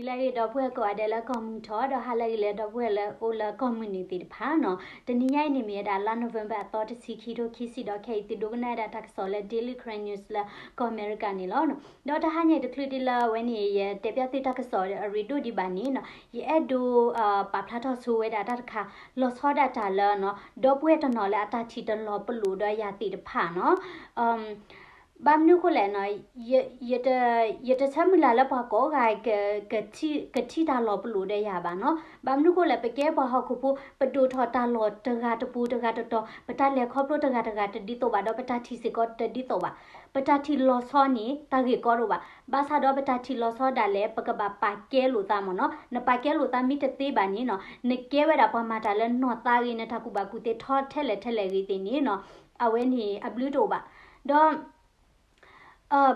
လၢအဂ့ၤ ဒီပုၢ်ဝဲၢ်ကိးဂၤဒဲးလၢကီၢ်မုၢ်ထီၣ် ဒီးဟါလၢအဂ့ၤလၢဒီပုၢ်ဝဲၢ်လၢအိၣ်လၢကီၢ်မုၢ်နုာ်သ့ၣ်တဖၣ်နီၤ. တနံၤညါအံၤန့ၣ်မ့ၢ်ဝဲဒၣ်လါ November အသီတဆံခံ ခံကထိခံဆံ ဒီးခဲအံၤသုဒိကနၣ်ဝဲဒၣ်တၢ်ကစီၣ်လၢ Daily Karen News လၢကီၢ်အမဲရကၤန့ၣ်လီၤ. ဒီးတဟါညါအံၤတချုးဒံးလၢအဝဲန့ၣ် ယတဲပၠးသုတၢ်ကစီၣ်အရ့ဒိၣ်ဒံးဘၣ်န့ၣ်နီၤ ယအဲၣ်ဒိး ပာ်ဖျါထီၣ်ဆိဝဲဒၣ်တၢ်တခါ လီၤဆီဒၣ်တၢ်လၢနီၤ ဒီပုၢ်ဝဲၢ်တနီၤလၢအတၢ်ထံၣ်တလီၤပလိာ်ဒီးယၤသ့ၣ်တဖၣ်နီၤ. ဘၣ်မနုၤဃိလဲၣ်နီၤ ယတဆၢမုၢ်လၢ်လၢပှၤကိးဂၤ ကထံၣ်တၢ်လီၤပလိာ်ဒီးယၤဘၣ်နီၤ. ဘၣ်မနုၤဃိလဲၣ် ပကဲပှၤဟီၣ်ခိၣ်ဖိ ပဒိၣ်ထီၣ်တၢ်လီၢ်တဂၤတပူၤတဂၤတတီၤ ပတၢ်လဲၤခီဖျိတဂၤတဂၤတဒ်သိးဘၣ် ဒီးပတၢ်ထံၣ်စ့ၢ်ကီးတဒ်သိးဘၣ်. ပတၢ်ထံၣ်လီၤဆီန့ၣ် တၢ်ဂ့ၢ်ကီတအိၣ်ဘၣ်. ဘၣ်ဆၣ်ဒီးပတၢ်ထံၣ်လီၤဆီဒၣ်လဲာ် ပကဘၣ်ပာ်ကဲလိာ်သးမ့ၢ်နီၤ. နပာ်ကဲလိာ်သးမ့ၢ်တသ့ဘၣ်န့ၣ်နီၤ နကဲဝဲဒၣ်ပှၤမၤတၢ်လၢနီၢ်သးဂ့ၤ နတၢ်ကူၣ်ဘၣ်ကူၣ်သ့ထီထဲလဲၣ်ထဲလဲၣ်ဂ့ၤသ့ၣ်န့ၣ်နီၤ အဝဲန့ၣ်အဘျုးတအိၣ်ဘၣ်. ဒီး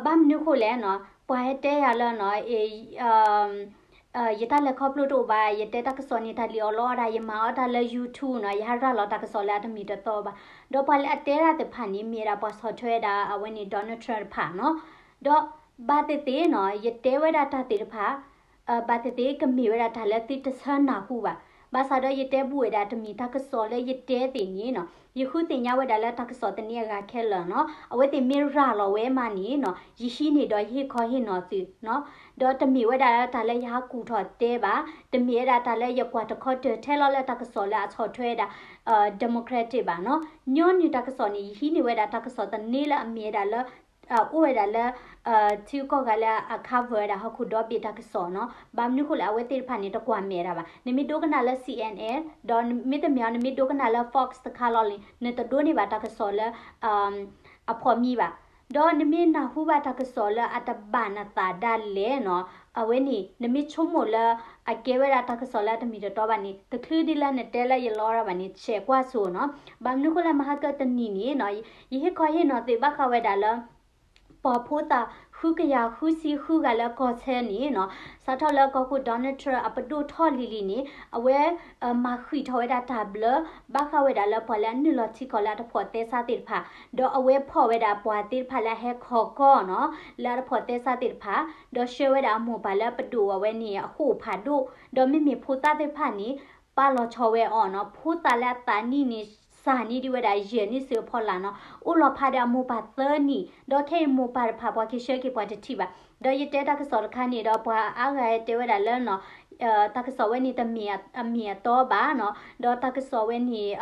ဘၣ်မနုၤဃိလဲၣ်နီၤ ပှၤဟဲတဲယၤလၢနီၤ ယတၢ်လဲၤခီဖျိတအိၣ်ဘၣ်, ယတဲတၢ်ကစီၣ်န့ၣ် တၢ်လံၣ်အီၣ်လီအီၣ်ဒၣ်, ယမၤအီၣ်တၢ်လၢ YouTube နီၤ, ယဟးရၤလီၤတၢ်ကစီၣ်လၢအတမ့ၢ်တတီဘၣ်. ဒီးပှၤလၢအတဲဒၣ်သ့ၣ်တဖၣ်န့ၣ် မ့ၢ်ဝဲဒၣ်ပှၤဆီၣ်ထွဲဝဲဒၣ်အဝဲန့ၣ် Donald Trump တဖၣ်နီၤ. ဒီးဘၣ်သ့ၣ်သ့ၣ်နီၤ ယတဲဝဲဒၣ်တၢ်သ့ၣ်တဖၣ် ဘၣ်သ့ၣ်သ့ၣ် ကမ့ၢ်ဝဲဒၣ်တၢ်လၢသုတဆၢနၢ်ဟူဘၣ်. ဘၣ်ဆၣ်ဒီးယတဲဘူးဝဲဒၣ်တမ့ၢ်တၢ်ကစီၣ်လၢယတဲသ့ၣ်န့ၣ်နီၤ, ယဃုသ့ၣ်ညါဝဲဒၣ်လၢတၢ်ကစီၣ်သန့အဂၤခဲလၢာ်နီၤ, အဝဲသ့ၣ်မ့ၢ်ရၤလီၤဝဲမးန့ၣ်နီၤ, ယဟံးန့ၢ်ဒီးယဟ့ၣ်ခီဟ့ၣ်နီၤသုနီၤ, ဒီးတမ့ၢ်ဝဲဒၣ်လၢတၢ်လၢယဟးကူၣ်ထီၣ်တဲဘၣ်, တမ့ၢ်ဝဲဒၣ်တၢ်လၢယကွၢ်တခီတၢၢ်ထဲလီၤလၢတၢ်ကစီၣ်လၢအဆီၣ်ထွဲဝဲဒၣ် Democratic ဘၣ်နီၤ. ညီနုၢ်တၢ်ကစီၣ်န့ၣ် ယဟံးန့ၢ်ဝဲဒၣ်တၢ်ကစီၣ်သန့လၢအမ့ၢ်ဝဲဒၣ်လၢ အိၣ်ဝဲဒၣ်လၢ ထံဂုၤကီၢ်ဂၤလၢအ cover ဝဲဒၣ်ဟီၣ်ခိၣ်ဒီဘ့ၣ်တၢ်ကစီၣ်နီၤ. ဘၣ်မနုၤဃိလဲၣ် အဝဲသ့ၣ်တဖၣ်န့ၣ် တကွၢ်မဲာ်ဒၣ်ဘၣ်. နမ့ၢ်ဒိကနၣ်လၢ C N N ဒီးမ့တမ့ၢ်အီၤ နမ့ၢ်ဒိကနၣ်လၢ Fox တခါလီၤန့ၣ် နတဒိးန့ၢ်ဘၣ်တၢ်ကစီၣ်လၢ အဖီၣ်မံဘၣ်. ဒီးနမ့ၢ်နၢ်ဟူဘၣ်တၢ်ကစီၣ်လၢအတဘၣ်နသးဒၣ်လဲာ်နီၤ, အဝဲန့ၣ် နမ့ၢ်ဆိကမိၣ်လၢ အကဲဝဲဒၣ်တၢ်ကစီၣ်လၢအတမ့ၢ်တတီဘၣ်န့ၣ် တချုးဒ်လၢနတဲလၢယလီၤဒၣ်ဘၣ်န့ၣ် ဆဲးကွၢ်ဆိနီၤ. ဘၣ်မနုၤဃိလဲၣ် မဟါကတနံၤန့ၣ်နီၤ, ယဟ့ၣ်ခီဟ့ၣ်နီၤသ့ၣ်ဘၣ်ဃးဝဲဒၣ်လၢ ပှၤဖိသၣ်ဃုကယၤဃုဆံဃုဂၤလၢကီၢ်ဆၢန့ၣ်နီၤ, စးထီၣ်လၢကီၢ်ခိၣ် Donald Trump အပဒိၣ်ထီၣ်လံၤလံၤန့ၣ် အဝဲ မၤဃံးထီၣ်ဝဲဒၣ်တၢ်ဘျၢ ဘၣ်ဃးဝဲဒၣ်လၢပှၤလၢအနုာ်လီၤထံကီၢ်လၢအတဖိးသဲစးသ့ၣ်တဖၣ်, ဒီးအဝဲဖီၣ်ဝဲဒၣ်ပှၤသ့ၣ်တဖၣ်လၢအဟဲခီကီၢ်နီၤ လၢအတဖိးသဲစးသ့ၣ်တဖၣ်, ဒီးဆှၢဝဲဒၣ်အမိၢ်ပၢ်လၢပဒိၣ်အဝဲန့ၣ် အဃိာ်ဖးဒိၣ်, ဒီးမ့မ့ၢ်ဖိသၣ်သ့ၣ်တဖၣ်န့ၣ် ပာ်လီၤဆီဝဲအီၤနီၤ. ဖိသၣ်လၢအသးနံၣ်န့ၣ် စှၤန့ၢ်ဒံးဝဲဒၣ်ယဲၢ်နံၣ်စုအဖီလာ်နီၤ, အိၣ်လီၤဖးဒီးအမိၢ်ပၢ်သၢနံၣ်, ဒီးခဲအံၤမိၢ်ပၢ်တဖၣ်ပှၤကဆှၢက့ၤပှၤတထံၣ်ဘၣ်. ဒီးယတဲတၢ်ကစီၣ်တခါန့ၣ်ဒီး ပှၤအါဂၤတဲဝဲဒၣ်လၢနီၤ တၢ်ကစီၣ်ဝဲန့ၣ်တမ့ၢ်အမ့ၢ်အတီဘၣ်နီၤ, ဒီးတၢ်ကစီၣ်ဝဲန့ၣ်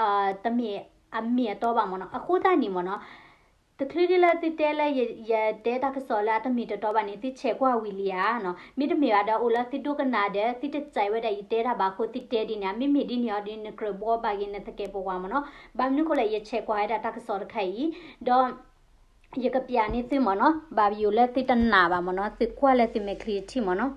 တမ့ၢ်အမ့ၢ်အတီဘၣ်မ့ၢ်နီၤ. အဃိသတးန့ၣ်မ့ၢ်နီၤ တချုးဒ်လၢသုတဲလၢယတဲတၢ်ကစီၣ်လၢအတမ့ၢ်တတီဘၣ်န့ၣ် သုဆဲးကွၢ်ဝံၤလံဧါနီၤ. မ့တမ့ၢ်ဘၣ်ဒီး အိၣ်လၢသုဒိကနၣ်ဒီး သုတစဲးဝဲဒၣ်ယတဲတၢ်ဘၣ်အဃိ သုတဲဒ်န့ၣ်ဧါ. မ့မ့ၢ်ဒ်န့ၣ်အီၤဒီး နကြၢးဘှီဘၣ်က့ၤနသကဲးပဝးမ့ၢ်နီၤ. ဘၣ်မနုၤဃိလဲၣ် ယဆဲးကွၢ်ဝဲဒၣ်တၢ်ကစီၣ်တခါအံၤ ဒီး ယကပျးန့ၢ်သုမ့ၢ်နီၤ, ဘၣ်ယိၣ်လၢသုတနာ်ဘၣ်မ့ၢ်နီၤ, သုကွၢ်လၢသုမဲာ်ချံအထံၣ်မ့ၢ်နီၤ.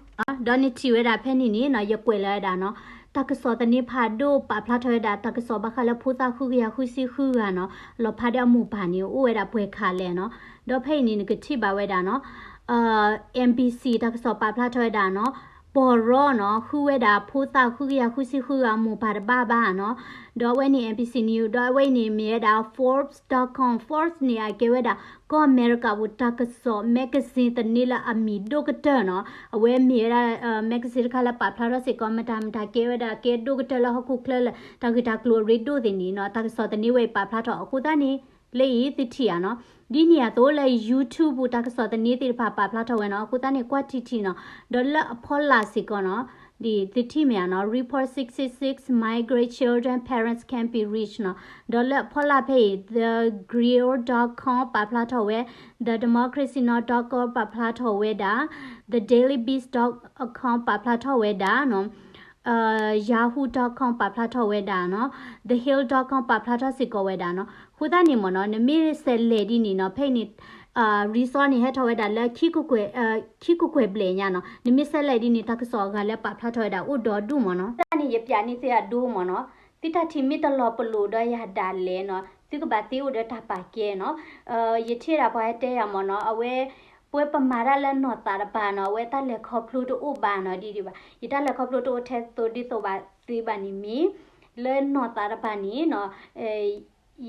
ဒီးနထံၣ်ဝဲဒၣ်ဖဲန့ၣ်န့ၣ်နီၤ ယကွဲးလီၤဝဲဒၣ်နီၤ, တၢ်ကစီၣ်သန့ဖးဒိၣ်ပာ်ဖျါထီၣ်ဝဲဒၣ် တၢ်ကစီၣ်ဘၣ်ဃးလၢဖိသၣ်ဃုကယၤဃုဆံဃုဂၤနီၤ, လီၤဖးဒီးအမိၢ်ပၢ်န့ၣ် အိၣ်ဝဲဒၣ်ပှဲၤခးလဲၣ်နီၤ. ဒီးဖဲအံၤန့ၣ် နကထံၣ်ဘၣ်ဝဲဒၣ်နီၤ NBC တၢ်ကစီၣ်ပာ်ဖျါထီၣ်ဝဲဒၣ်နီၤ, ပီၢ်ရီနီၤ ဃုဝဲဒၣ်ဖိသၣ်ဃုကယၤဃုဆံဃုဂၤအမိၢ်ပၢ်တဘၣ်ဘၣ်နီၤ. ဒီးအဝဲန့ၣ် NBC News ဒီးအဝဲအံၤန့ၣ်မ့ၢ်ဝဲဒၣ် Forbes dot com, Forbes န့ၣ် အကဲဝဲဒၣ် ကီၢ်အမဲရကၤပူၤတၢ်ကစီၣ် magazine သန့လၢအမံၤဒိၣ်ကတၢၢ်နီၤ. အဝဲမ့ၢ်ဝဲဒၣ် magazine တခါလၢပာ်ဖျါထီၣ်စ့ၢ်ကီး မတၤမတၤကဲဝဲဒၣ် ကဲဒိၣ်ကတၢၢ်လၢဟီၣ်ခိၣ်ချၢလၢ တၢ်ဂ့ၢ်တၢ်ကျိၤအရ့ဒိၣ်သ့ၣ်န့ၣ်နီၤ, တၢ်ကစီၣ်သန့ဝဲအံၤပာ်ဖျါထီၣ်အဃိသတးန့ၣ် လၢအံၤသုထံၣ်ဧါနီၤ. ဒ်န့ၣ်အသိးလၢ YouTube ပူၤတၢ်ကစီၣ်သန့သ့ၣ်တဖၣ်ပာ်ဖျါထီၣ်ဝဲနီၤ, အဃိသတးန့ၣ် ကွၢ်ထံထံနီၤ. ဒီးလၢအဖီလာ်စ့ၢ်ကီးနီၤ ဒ်သုထံၣ်မ့ၢ်ဧါနီၤ, Report six six six, Migrant Children Parents Can't Be Reached နီၤ. ဒီးလၢအဖီလာ်ဖဲအံၤ the griot dot com ပာ်ဖျါထီၣ်ဝဲ, the democracy now dot com ပာ်ဖျါထီၣ်ဝဲဒၣ်, the daily beast dot com ပာ်ဖျါထီၣ်ဝဲဒၣ်နီၤ, yahoo dot com ပာ်ဖျါထီၣ်ဝဲဒၣ်နီၤ, the hill dot com ပာ်ဖျါထီၣ်စ့ၢ်ကီးဝဲဒၣ်နီၤ. အဃိသတးန့ၣ်မ့ၢ်နီၤ နမ့ၢ်ဆဲးလဲၤဒ်န့ၣ်နီၤ ဖဲအံၤန့ၣ် result န့ၣ် ဟဲထီၣ်ဝဲဒၣ်လၢ ခံကကွဲၢ်ဘျဲၣ်ညါနီၤ. နမ့ၢ်ဆဲးလဲၤဒ်န့ၣ် တၢ်ကစီၣ်အဂၤလၢပာ်ဖျါထီၣ်ဝဲဒၣ်အိၣ်ဒီဒူၣ်မ့ၢ်နီၤ. တၢ်န့ၣ် ယပျးန့ၢ်သုအဒိမ့ၢ်နီၤ, သုတၢ်ထံၣ်မ့ၢ်တလီၤပလိာ်ဒီးယၤဒၣ်လဲာ်နီၤ သုကဘၣ်သ့အိၣ်ဒီးတၢ်ပာ်ကဲနီၤ. ယထံၣ်ဝဲဒၣ်ပှၤဟဲတဲယၤမ့ၢ်နီၤ အဝဲ ပဝဲပမၤတၢ်လၢနီၢ်သးတပၤနီၤ အဝဲတၢ်လဲၤခီဖျိတအိၣ်ဘၣ်နီၤ ဒ်ဒံးဘၣ်. ယတၢ်လဲၤခီဖျိတအိၣ်ထဲသိးဒ်သိးဘၣ်သုဘၣ်န့ၣ်မ့ၢ် လၢနီၢ်သးတပၤန့ၣ်နီၤ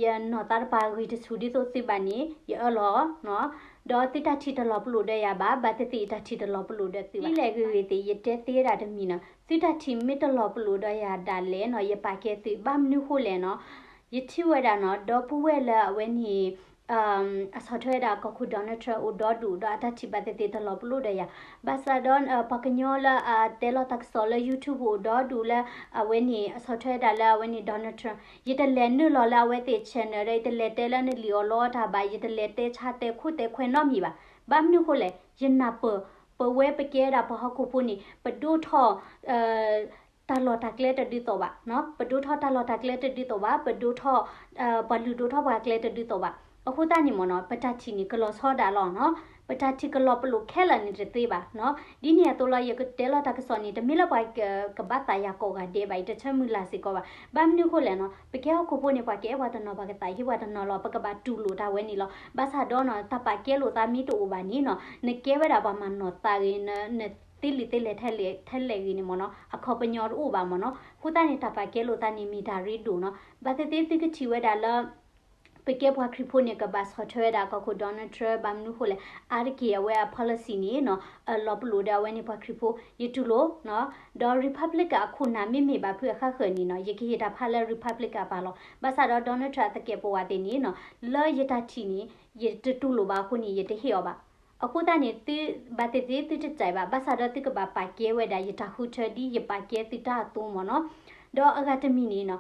ယနီၢ်သးတပၤဂ့ၤတဆူၣ်ဒ်သိးသုဘၣ်န့ၣ် ယအၢၣ်လီၤနီၤ ဒီးသုတၢ်ထံၣ်တလီၤပလိာ်ဒီးယၤဘၣ်, ဘၣ်သ့ၣ်သ့ၣ်ယတၢ်ထံၣ်တလီၤပလိာ်ဒီးသုဘၣ်. ဒ်လဲၣ်ဂ့ၤဂ့ၤသ့ၣ် ယတဲသ့ဒၣ်တမံၤနီၤ, သုတၢ်ထံၣ်မ့ၢ်တလီၤပလိာ်ဒီးယၤဒၣ်လဲာ်နီၤ, ယပာ်ကဲသု, ဘၣ်မနုၤဃိလဲၣ်နီၤ, ယထံၣ်ဝဲဒၣ်နီၤ, ဒီပုၢ်ဝဲၢ်လၢအဝဲန့ၣ် အဆီၣ်ထွဲဝဲဒၣ်ကီၢ်ခိၣ် Donald Trump အိၣ်ဒီဒူၣ် ဒီးအတၢ်ထံၣ်ဘၣ်သ့ၣ်သ့ၣ်တလီၤပလိာ်ဒီးယၤ, ဘၣ်ဆၣ်ဒီး ပှၤကညီလၢအတဲလီၤတၢ်ကစီၣ်လၢ YouTube အိၣ်ဒီဒူၣ်လၢ အဝဲန့ၣ် အဆီၣ်ထွဲဝဲဒၣ်လၢအဝဲန့ၣ် Donald Trump, ယတလဲၤနုာ်လီၤလၢအဝဲသ့ၣ် channel ဒီး ယတလဲၤတဲလၢနလံာ်အီၣ်လီအီၣ်တၢ်ဘၣ်, ယတလဲၤတဲဆါတဲခိၣ်တဲခွဲးနီတမံၤဘၣ်. ဘၣ်မနုၤဃိလဲၣ်, ယနၢ်ပၢၢ်, ပဝဲပကဲဒၣ်ပှၤဟီၣ်ခိၣ်ဖိန့ၣ် ပဒိၣ်ထီၣ် တၢ်လီၢ်တၢ်ကျဲတဒုးသိးဘၣ်, ပဒိၣ်ထီၣ်တၢ်လီၢ်တၢ်ကျဲတဒုးသိးဘၣ်, ပဒိၣ်ထီၣ် ပှၤလုၢ်ဒိၣ်ထီၣ်ပှၤကျဲတဒုးသိးဘၣ်. အဃိသတးန့ၣ်မ့ၢ်နီၤ, ပတၢ်ထံၣ်န့ၣ် ကလီၤဆီဒၣ်လီၤနီၤ, ပတၢ်ထံၣ်ကလီၤပလိာ်ခဲလၢာ်န့ၣ်တသ့ဘၣ်နီၤ. ဒ်န့ၣ်အသိးလီၤ ယကတဲလီၤတၢ်ကစီၣ်န့ၣ် တမ့ၢ်လၢပှၤကဘၣ်သးယၤကိးဂၤဒဲးဘၣ်, ယတဆၢမုၢ်လၢ်စ့ၢ်ကီးဘၣ်. ဘၣ်မနုၤဃိလဲၣ်နီၤ, ပကဲဟီၣ်ခိၣ်ဖိန့ၣ် ပှၤကအဲၣ်ပှၤတနီၤ ပှၤကသးဟ့ပှၤတနီၤလီၤ, ပကဘၣ်တူၢ်လိာ်တၢ်ဝဲန့ၣ်လီၤ. ဘၣ်ဆၣ်ဒီးနီၤ, တၢ်ပာ်ကဲလိာ်သးမ့ၢ်တအိၣ်ဘၣ်န့ၣ်နီၤ, နကဲဝဲဒၣ်ပှၤမၤနီၢ်သးဂ့ၤ, နသ့လံာ်သ့လဲၢ်ထဲလဲၣ်ဂ့ၤန့ၣ်မ့ၢ်နီၤ, အခီပညီတအိၣ်ဘၣ်မ့ၢ်နီၤ. အဃိသတးန့ၣ် တၢ်ပာ်ကဲလိာ်သးန့ၣ်မ့ၢ်တၢ်ရ့ဒိၣ်နီၤ. ဘၣ်သ့ၣ်သ့ၣ်သုကထံၣ်ဝဲဒၣ်လၢ ပကဲပှၤခရံာ်ဖိန့ၣ် ကဘၣ်ဆီၣ်ထွဲဝဲဒၣ်ကီၢ်ခိၣ် Donald Trump ဘၣ်မနုၤဃိလဲၣ်, အါတက့ၢ်အဝဲအ policy န့ၣ်နီၤ, လီၤပလိာ်ဒီးအဝဲန့ၣ်ပှၤခရံာ်ဖိ, ယတူၢ်လိာ်နီၤ. ဒီး Republican အခိၣ်နၢ်မ့မ့ၢ်ဘၣ်ဖုးအဃၣ်ဃၢၤန့ၣ်နီၤ, ယကဟ့ၣ်တၢ်ဖးလၢ Republican အပၢ်လီၤ. ဘၣ်ဆၣ်ဒီး Donald Trump အသကဲးပဝးသ့ၣ်န့ၣ်နီၤ, လၢယတၢ်ထံၣ်န့ၣ် ယတတူၢ်လိာ်ဘၣ်အဃိန့ၣ် ယတဟ့ၣ်အီၤဘၣ်. အဃိသတးန့ၣ် သုဘၣ်သ့ၣ်သ့ၣ်သုတစဲးဘၣ်, ဘၣ်ဆၣ်ဒီးသုကဘၣ်ပာ်ကဲဝဲဒၣ်ယတၢ်ဃုထၢဒ်ယပာ်ကဲသုတၢ်အသိးမ့ၢ်နီၤ. ဒီးအဂၤတမံၤန့ၣ်နီၤ,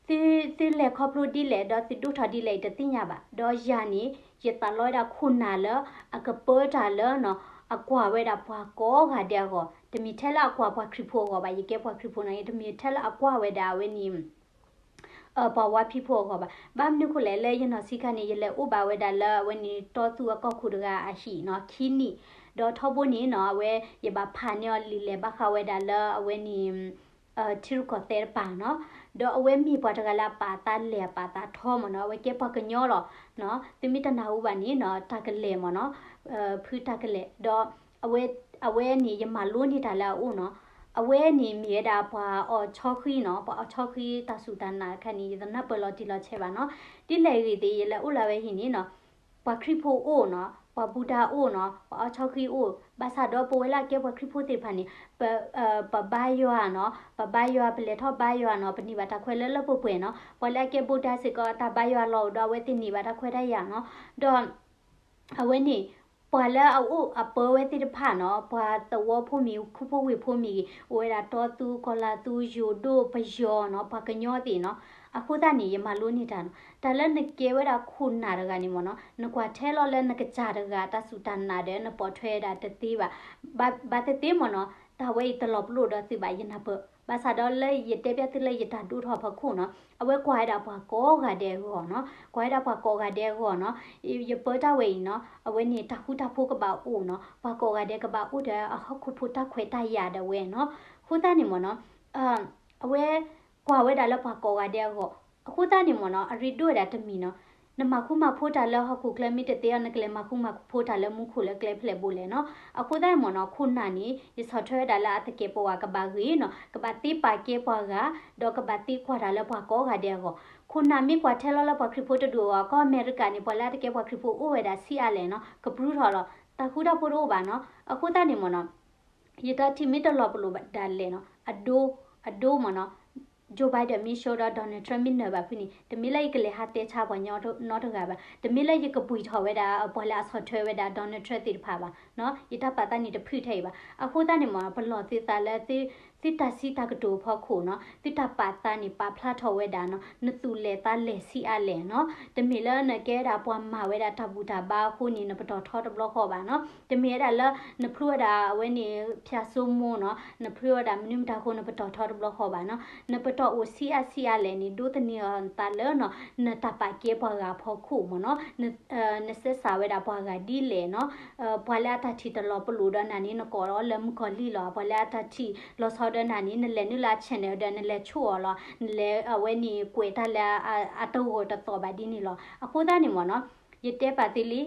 သု သုလဲၤခီဖျိဒ်လဲၣ် ဒီးသုဒိၣ်ထီၣ်ဒ်လဲၣ် ယတသ့ၣ်ညါဘၣ်. ဒီးယၤန့ၣ် ယသးလီဝဲဒၣ်ခိၣ်နၢ်လၢ အကပၢတၢ်လၢနီၤ, အကွၢ်ဝဲဒၣ်ပှၤကိးဂၤဒဲးအဂီၢ်, တမ့ၢ်ထဲလၢအကွၢ်ပှၤခရံာ်ဖိအဂီၢ်ဘၣ်, ယကဲပှၤခရံာ်ဖိနီၤ, ယတမ့ၢ်ထဲလၢအကွၢ်ဝဲဒၣ်အဝဲန့ၣ် ပှၤဝါဖံးဖိအဂီၢ်ဘၣ်. ဘၣ်မနုၤဃိလဲၣ်, လၢယနီၢ်ဆံးခါန့ၣ် ယလဲၤအိၣ်ဘၣ်ဝဲဒၣ်လၢအဝဲန့ၣ် တီသူအကီၢ်ခိၣ်တဂၤအဟံၣ်နီၤ, ခံနံၣ်, ဒီးထီဘိန့ၣ်နီၤ, အဝဲယဘၣ်ဖးန့ၢ်အီၤလံာ်လဲၢ်ဘၣ်ဃးဝဲဒၣ်လၢအဝဲန့ၣ် ထံရူၢ်ကီၢ်သဲးတပၤနီၤ, ဒီးအဝဲမ့ၢ်ပှၤတဂၤလၢအပာ်အသးလဲၢ်အပာ်အသးထီမ့ၢ်နီၤ, အဝဲကဲပှၤကညီလီၤ. သုမ့ၢ်တနၢ်ဟူဘၣ်န့ၣ်နီၤ, တၢ်ကလဲၤမ့ၢ်နီၤ, ဖုတၢ်ကလဲၤ, ဒီး အဝဲန့ၣ် ယမၤလိန့ၢ်တၢ်လၢအအိၣ်နီၤ, အဝဲန့ၣ်မ့ၢ်ဝဲဒၣ်ပှၤအီၣ်ဆီဃံနီၤ, ပှၤအီၣ်ဆီဃံတၢ်စူၢ်တၢ်နာ်အခါန့ၣ် ယတနၢ်ပၢၢ်လီၤတံၢ်လီၤဆဲးဘၣ်နီၤ. ဒ်လဲၣ်ဂ့ၤသ့ၣ် ယလဲၤအိၣ်လၢအဝဲဟံၣ်န့ၣ်နီၤ, ပှၤခရံာ်ဖိအိၣ်နီၤ, ပှၤဘူဒၤအိၣ်နီၤ, ပှၤအီၣ်ဆီဃံအိၣ်, ဘၣ်ဆၣ်ဒီးပဝဲလၢအကဲပှၤခရံာ်ဖိသ့ၣ်တဖၣ်န့ၣ် ပဘါယွၤနီၤ, ပဘါယွၤ ပလဲၤထီၣ်ဘါယွၤနီၤ, ပန့ၢ်ဘၣ်တၢ်ခွဲးလၢလၢပှဲၤပှဲၤနီၤ, ပှၤလၢအကဲဘူဒၤစ့ၢ်ကီး တၢ်ဘါယွၤလီၤအိၣ်ဒီးအဝဲသ့ၣ်န့ၢ်ဘၣ်တၢ်ခွဲးတၢ်ယာ်နီၤ, ဒီး အဝဲန့ၣ် ပှၤလၢအအိၣ်အပၢဝဲသ့ၣ်တဖၣ်နီၤ, ပှၤသဝီဖိမ့ၢ်ဂ့ၤ ခူဖိဝ့ၢ်ဖိမ့ၢ်ဂ့ၤ, အိၣ်ဝဲဒၣ်တီသူ ကီၤလၤသူ ယိၤဒိၣ် ပယီၤနီၤ, ပှၤကညီသ့ၣ်နီၤ. အဃိသတးန့ၣ် ယမၤလိန့ၢ်တၢ်နီၤ, တၢ်လၢနကဲဝဲဒၣ်ခိၣ်နၢ်တဂၤန့ၣ်မ့ၢ်နီၤ, နကွၢ်ထဲလီၤလၢနကစၢ်တဂၤတၢ်စူၢ်တၢ်နာ်ဒီး နပိာ်ထွဲဝဲဒၣ်တသ့ဘၣ်. ဘၣ်သ့ၣ်သ့ၣ်မ့ၢ်နီၤ, တၢ်ဝဲအံၤတလီၤပလိာ်ဒီးသုဘၣ် ယနၢ်ပၢၢ်, ဘၣ်ဆၣ်ဒီးလၢယတဲပျဲသုလၢယတၢ်ဒိၣ်ထီၣ်အဖီခိၣ်နီၤ, အဝဲကွၢ်ဝဲဒၣ်ပှၤကိးဂၤဒဲးအဂီၢ်နီၤ, ကွၢ်ဝဲဒၣ်ပှၤကိးဂၤဒဲးအဂီၢ်နီၤ. ယပၢတၢ်ဝဲအံၤနီၤ, အဝဲန့ၣ်တၢ်ဃူတၢ်ဖိးကဘၣ်အိၣ်နီၤ, ပှၤကိးဂၤဒဲးကဘၣ်အိၣ်ဒီးအဟီၣ်ခိၣ်ဖိတၢ်ခွဲးတၢ်ယာ်ဒၣ်ဝဲနီၤ. အဃိသတးန့ၣ်မ့ၢ်နီၤ, အဝဲကွၢ်ဝဲဒၣ်လၢပှၤကိးဂၤဒဲးအဂီၢ်, အဃိသတးန့ၣ်မ့ၢ်နီၤ, အရ့ဒိၣ်ဝဲဒၣ်တမံၤနီၤ, နမၤဃူမၤဖိးတၢ်လၢဟီၣ်ခိၣ်ချၢမ့ၢ်တသ့အီၤ နကလဲၤမၤဃူမၤဖိးတၢ်လၢမူခိၣ်လၢကျဲဖျဲၣ်ဘိလဲၣ်နီၤ. အဃိသတးန့ၣ်မ့ၢ်နီၤ, ခိၣ်နၢ်န့ၣ် ယဆီၣ်ထွဲဝဲဒၣ်လၢအသကဲးပဝးကဘၣ်ဂ့ၤနီၤ, ကဘၣ်သ့ပာ်ကဲပှၤဂၤ, ဒီးကဘၣ်သ့ကွၢ်တၢ်လၢပှၤကိးဂၤဒဲးအဂီၢ်. ခိၣ်နၢ်မ့ၢ်ကွၢ်ထဲလီၤလၢပှၤခရံာ်ဖိတဒူၣ်အဂီၢ်, ကီၢ်အမဲရကၤန့ၣ် ပှၤလၢအတကဲပှၤခရံာ်ဖိအိၣ်ဝဲဒၣ်ဆံးအါလဲၣ်နီၤ, ကပြုၢ်ထီၣ်လီၤ, တၢ်ဃူတၢ်ဖိးတအိၣ်ဘၣ်နီၤ. အဃိသတးန့ၣ်မ့ၢ်နီၤ, ယတၢ်ထံၣ်မ့ၢ်တလီၤပလိာ်ဒၣ်လဲာ်နီၤ, အဒိ, အဒိမ့ၢ်နီၤ, Joe Biden မ့ၢ်ဆှၢဒီး Donald Trump မ့ၢ်နၢၤဘၣ်ဖုန့ၣ် တမ့ၢ်လၢယကလဲၤဟးတဲဆါပှၤကညီနီတဂၤဘၣ်, တမ့ၢ်လၢယကပှ့ၤထီၣ်ဝဲဒၣ် ပှၤလၢအဆီၣ်ထွဲဝဲဒၣ် Donald Trump သ့ၣ်တဖၣ်ဘၣ်နီၤ, ယတၢ်ပာ်သးန့ၣ်တဖုထဲအံၤဘၣ်. အဃိသတးန့ၣ်မ့ၢ်နီၤ, ပလီၢ်သုသးလၢ သုတၢ်စံးတၢ်ကတိၤအဖီခိၣ်နီၤ, သုတၢ်ပာ်သးန့ၣ် ပာ်ဖျါထီၣ်ဝဲဒၣ်နီၤ, နသူၣ်လဲၢ်သးလဲၢ်ဆံးအါလဲၣ်နီၤ. တမ့ၢ်လၢနကဲဝဲဒၣ်ပှၤမၤဝဲဒၣ်တၢ်ဘူၣ်တၢ်ဘါအဃိန့ၣ် နပတီၢ်ထီတဘျီဃီဘၣ်နီၤ. တမ့ၢ်ဝဲဒၣ်လၢ နဖျိဝဲဒၣ်အဝဲန့ၣ် ဖၠၣ်စိမိၢ်နီၤ, နဖျိဝဲဒၣ်မနုၤမတၤအဃိ နပတီၢ်ထီတဘျီဃီဘၣ်နီၤ. နပတီၢ်အိၣ်ဆံးအါဆံးအါလဲၣ်န့ၣ် ဒိးသန့ၤအီၤသးလၢနီၤ, နတၢ်ပာ်ကဲပှၤဂၤအဖီခိၣ်မ့ၢ်နီၤ, နစဲးစးဝဲဒၣ်ပှၤဂၤဒ်လဲၣ်နီၤ. ပှၤလၢအတၢ်ထံၣ်တလီၤပလိာ်ဒီးနၤန့ၣ် နကိးအီၤလၢမုၣ်ကီၤလံၢ်လီၤ. ပှၤလၢအတၢ်ထံၣ်လီၤဆီဒီးနၤန့ၣ် နလဲၤနုာ်လၢအ channel ဒီး နလဲၤဆိၣ်အီၤလီၤ. နလဲၤအဝဲန့ၣ်ကွဲးတၢ်လၢအတဂီၢ်တသီၣ်ဘၣ်ဒ်န့ၣ်လီၤ. အဃိသတးန့ၣ်မ့ၢ်နီၤ, ယတဲပာ်သုလံ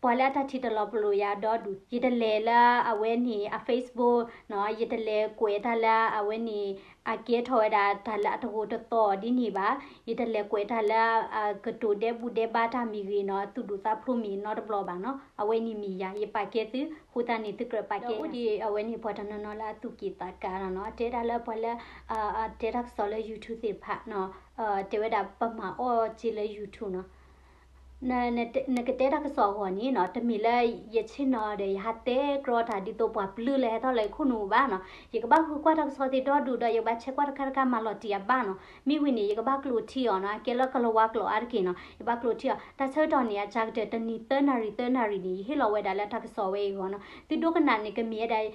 ပှၤလၢအတၢ်ထံၣ်တလီၤပလိာ်ယၤဒီဒူၣ်, ယတလဲၤလၢအဝဲန့ၣ်အ Facebook နီၤ, ယတလဲၤကွဲးတၢ်လၢအဝဲန့ၣ် အကဲထီၣ်ဝဲဒၣ်တၢ်လၢအတဂိာ်တသီၣ်ဒ်န့ၣ်ဘၣ်. ယတလဲၤကွဲးတၢ်လၢအကတိၤဒဲးဘူၣ်ဒဲးဘါတၢ်မ့ၢ်ဂ့ၤနီၤ, သူၣ်ဒူၣ်သးဖျိးမ့ၢ်နီတဘျီဘၣ်နီၤ. အဝဲန့ၣ်မ့ၢ်ယၤ, ယပာ်ကဲသု, အဃိသတးန့ၣ် သုကြၢးပာ်ကဲယၤ. ဒီးအိၣ်ဒံးအဝဲန့ၣ်ပှၤတနီၤနီၤလၢအသူၣ်က့ၣ်သးကါနီၤ, တဲဒၣ်လၢပှၤလၢ အတဲတၢ်ကစီၣ်လၢ YouTube သ့ၣ်တဖၣ်နီၤ, တဲဝဲဒၣ်ပမၤအီၣ်စ့လၢ YouTube နီၤ. နကတဲတၢ်ကစီၣ်အဂီၢ်န့ၣ်နီၤ, တမ့ၢ်လၢယဆ့ၣ်နီၤဒီး ယဟးတဲကြီတၢ်ဒ်သိးပှၤပျုၢ်လၢဟဲထီၣ်လၢယခိၣ်နူာ်ဘၣ်နီၤ. ယကဘၣ်ဃုကွၢ်တၢ်ကစီၣ်သ့ၣ်ဒီဒူၣ်ဒီး ယကဘၣ်ဆဲးကွၢ်တခါတခါမၤလီၤတံၢ်အဘၣ်နီၤ. မ့ၢ်ဝံၤန့ၣ် ယကဘၣ်ကျိးထံအီၤနီၤ, အကဲလၢကလၤဝါကျိာ်အါတက့ၢ်နီၤ, ယဘၣ်ကျိးထံအီၤ. တၢ်ဆၢကတီၢ်န့ၣ် အစှၤကတၢၢ်တနံၤသၢနၣ်ရံၣ်သၢနၣ်ရံၣ်န့ၣ် ယဟ့ၣ်လီၤဝဲဒၣ်လၢတၢ်ကစီၣ်ဝဲအံၤအဂီၢ်နီၤ. သုဒိကနၣ်န့ၣ် ကမ့ၢ်ဝဲဒၣ်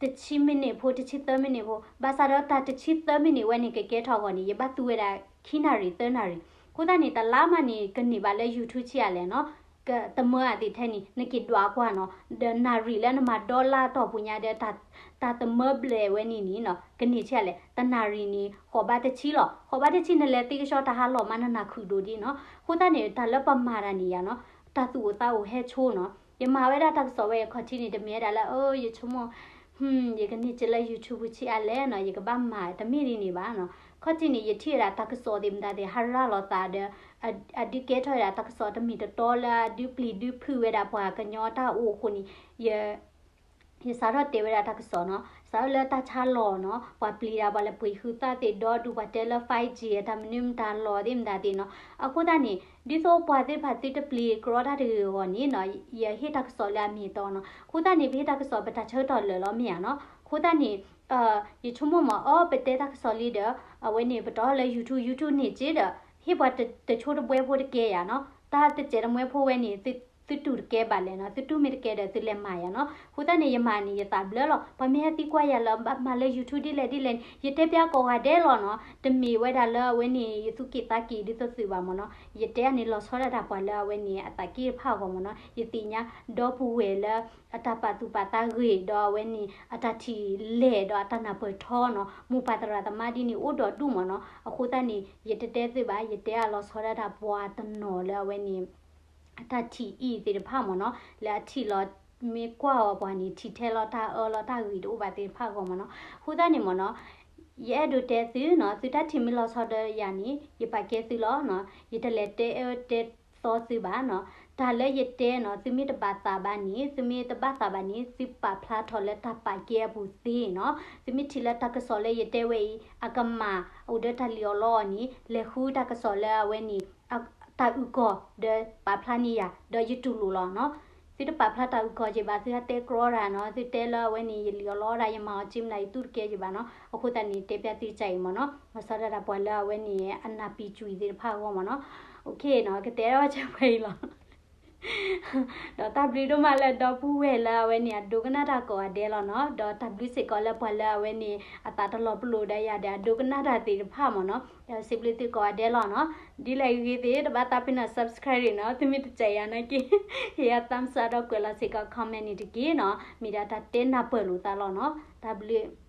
တဆံမံးနံးဖိ တဆံသၢမံးနံးဖိ, ဘၣ်ဆၣ်ဒီးတၢ်တဆံသၢမံးနံးဝဲန့ၣ် ကကဲထီၣ်အဂီၢ်န့ၣ် ယဘၣ်သူဝဲဒၣ်ခံနၣ်ရံၣ်သၢနၣ်ရံၣ်. အဃိသတးန့ၣ် တလါမးန့ၣ် ကန့ၢ်ဘၣ်လၢ YouTube ဆံးအါလဲၣ်နီၤ, ကသမၢအသ့ၣ်ထဲန့ၣ် နက့ၤဒွးကွၢ်နီၤ, ဒီးနၣ်ရံၣ်လၢနမၤဒီလါတီၢ်ပူၤညါဒီး တၢ်သမၢဘျဲၣ်ဝဲန့ၣ်န့ၣ်နီၤ ကန့ၢ်ဆံးအါလဲၣ်. တနၣ်ရံၣ်န့ၣ် ဃိးဘးတဆံလီၤ. ဃိးဘးတဆံ နလဲၤသ့ကဆှီတၢ်ဟးလီၤမး နနၢ်ခုၣ်ဒိၣ်ဒံးနီၤ. အဃိသတးန့ၣ် တၢ်လၢပမၤတၢ်န့ၣ်ယၤနီၤ, တၢ်သူၣ်အိၣ်သးအိၣ်ဟဲဆိနီၤ. ယမၤဝဲဒၣ်တၢ်ကစီၣ်ဝဲအခီၣ်ထံးန့ၣ် တမ့ၢ်ဝဲဒၣ်လၢ အၢ ယဆိကမိၣ် ယကန့ၢ်စ့လၢ YouTube ဆံးအါလဲၣ်နီၤ, ယကဘၣ်မၤ တမ့ၢ်ဒ်န့ၣ်ဘၣ်နီၤ. ခီၣ်ထံးန့ၣ် ယထံၣ်ဝဲဒၣ်တၢ်ကစီၣ်သ့ၣ်မတၤသ့ၣ် ဟးရၤလီၤသးဒီး အဒုးကဲထီၣ်ဝဲဒၣ်တၢ်ကစီၣ်တမ့ၢ်တတီလၢအဒုးပျံၤဒုးဖုးဝဲဒၣ်ပှၤကညီတၢ်အိၣ်အဃိန့ၣ် ယစးထီၣ်တဲဝဲဒၣ်တၢ်ကစီၣ်နီၤ, စးထီၣ်လၢတၢ်ဆါလီၤနီၤ, ပှၤပျံၤဒၣ်ပှၤလဲၤပှ့ၤဃုသၣ်သ့ၣ်ဒီဒူၣ်, ပှၤတဲလၢ five G တၢ်မနုၤမတၤလီၤသ့ၣ်မတၤသ့ၣ်နီၤ. အဃိသတးန့ၣ် ဒ်သိးပှၤသ့ၣ်တဖၣ်သုတပျံၤကြီတၢ်တဂ့ၤအဂီၢ်န့ၣ်နီၤ, ယဟ့ၣ်တၢ်ကစီၣ်လၢအမ့ၢ်အတီနီၤ. အဃိသတးန့ၣ် ပဟ့ၣ်တၢ်ကစီၣ်ပတၢ်ဆၢကတီၢ်လၢာ်လီၤမ့ၢ်ဧါနီၤ. အဃိသတးန့ၣ် ယဆိကမိၣ်မး အီ ပတဲတၢ်ကစီၣ်လံဒီး အဝဲန့ၣ် ပတီၢ်လၢ YouTube, YouTube န့ၢ်စ့ဒီး ဟ့ၣ်ပှၤတဆိတဘှဲဖိတကဲယၤနီၤ. တၢ်တစဲးတမှဲဖိဝဲန့ၣ် သုတူၢ်တကဲဘၣ်လဲၣ်နီၤ, သုတူၢ်မ့ၢ်တကဲဒီးသုလဲၤမၤယၤနီၤ. အဃိသတးန့ၣ် ယမၤန့ၣ် ယသးဘျၢလီၤ. ပှၤမ့ၢ်ဟဲသံကွၢ်ယၤလၢဘၣ်မၤလၢ YouTube ဒ်လဲၣ်ဒ်လဲၣ်န့ၣ် ယတဲပျးကိးဂၤဒဲးလီၤနီၤ. တမ့ၢ်ဝဲဒၣ်လၢအဝဲန့ၣ် ယသူၣ်က့ၣ်သးက့ၣ်ဒ်သိးသုးဘၣ်မ့ၢ်နီၤ. ယတဲန့ၣ်လီၤဆီဒၣ်တၢ်ပှၤလၢအဝဲန့ၣ် အသးက့ၣ်တဖၣ်အဂီၢ်မ့ၢ်နီၤ. ယသ့ၣ်ညါဒီပုၢ်ဝဲၢ်လၢ အတၢ်ပာ်သူၣ်ပာ်သးဂ့ၤဒီးအဝဲန့ၣ် အတၢ်ထံၣ်လဲၢ်ဒီးအတၢ်နၢ်ပၢၢ်ထီနီၤ, မိၢ်ပၢ်သရၣ်သမါဒ်န့ၣ် အိၣ်ဒီးဒူၣ်မ့ၢ်နီၤ. အဃိသတးန့ၣ် ယတတဲသုဘၣ်, ယတဲအလီၤဆီဒၣ်တၢ်ပှၤတနီၤလၢအဝဲန့ၣ် အတၢ်ထံၣ်အံၤသ့ၣ်တဖၣ်မ့ၢ်နီၤ, လၢအထံၣ်လီၤ မ့ၢ်ကွၢ်အီၤပှၤန့ၣ် ထံၣ်ထဲလီၤတၢ်အၢလီၤတၢ်ဂ့ၤတအိၣ်ဘၣ်သ့ၣ်တဖၣ်အဂီၢ်မ့ၢ်နီၤ. အဃိသတးန့ၣ်မ့ၢ်နီၤ, ယအဲၣ်ဒိးတဲသုနီၤ, သုတၢ်ထံၣ်မ့ၢ်လီၤဆီဒီးယၤန့ၣ် ယပာ်ကဲသုလီၤနီၤ, ယတလဲၤတဲအၢတဲသီသုဘၣ်နီၤ. တၢ်လၢယတဲနီၤ သုမ့ၢ်တဘၣ်သးဘၣ်န့ၣ်, သုမ့ၢ်တဘၣ်သးဘၣ်န့ၣ် သုပာ်ဖျါထီၣ်လၢတၢ်ပာ်ကဲအပူၤသ့နီၤ. သုမ့ၢ်ထံၣ်လၢတၢ်ကစီၣ်လၢယတဲဝဲအံၤ အကမၣ်အိၣ်ဒီးတၢ်လံၣ်အီၣ်လီအီၣ်န့ၣ် လဲၤဃုတၢ်ကစီၣ်လၢအဝဲန့ၣ် တၢ်အုၣ်ကီၢ်ဒီးပာ်ဖျါန့ၢ်ယၤ ဒီးယတူၢ်လိာ်လီၤနီၤ. သုတပာ်ဖျါတၢ်အုၣ်ကီၢ်က့ၤဘၣ်, သုဟဲတဲကြီတၢ်နီၤ, သုတဲလၢအဝဲန့ၣ် ယလံၣ်အီၣ်လီအီၣ်တၢ် ယမၤအီၤက့မနုၤ ယတူၢ်တကဲက့ၤဘၣ်နီၤ. အဃိသတးန့ၣ် တဲပျးသုကစၢ်အံၤမ့ၢ်နီၤ, လီၤဆီဒၣ်တၢ်ပှၤလၢအဝဲန့ၣ် အနၢ်ပံာ်ကွံာ်သ့ၣ်တဖၣ်အဂီၢ်မ့ၢ်နီၤ. အိၣ်ခ့နီၤ, ကတဲထီၣ်ဝဲကဲပှဲၤအံၤလီၤ. ဒီးတၢ်ဘျုးဒိၣ်မးလၢဒီပုၢ်ဝဲၢ်လၢအဝဲန့ၣ် အဒိကနၣ်တၢ်ကိးဂၤဒဲးလီၤနီၤ. ဒီးတၢ်ဘျုးစ့ၢ်ကီးလၢပှၤလၢအဝဲန့ၣ် အသးတလီၤပလိာ်ဒီးယၤဒီး အဒိကနၣ်တၢ်သ့ၣ်တဖၣ်မ့ၢ်နီၤ. ဒီးစံးဘျုးသုကိးဂၤဒဲးလီၤနီၤ. ဒ်လဲၣ်ဂ့ၤဂ့ၤသ့ၣ် တဘၣ်သးပ့ၤနီၣ် subscribe နီၤ, သုမ့ၢ်တစဲးယၤနာ်က့ ဟ့ၣ်ယၤ thumbs up ဒီးကွဲးလီၤစ့ၢ်ကီး comment န့ၣ်တက့ၢ်နီၤ. မ့ၢ်ဒၣ်တၢ်တဲနၢ်ပၢၢ်လိာ်သးလီၤနီၤ. တၢ်ဘျုး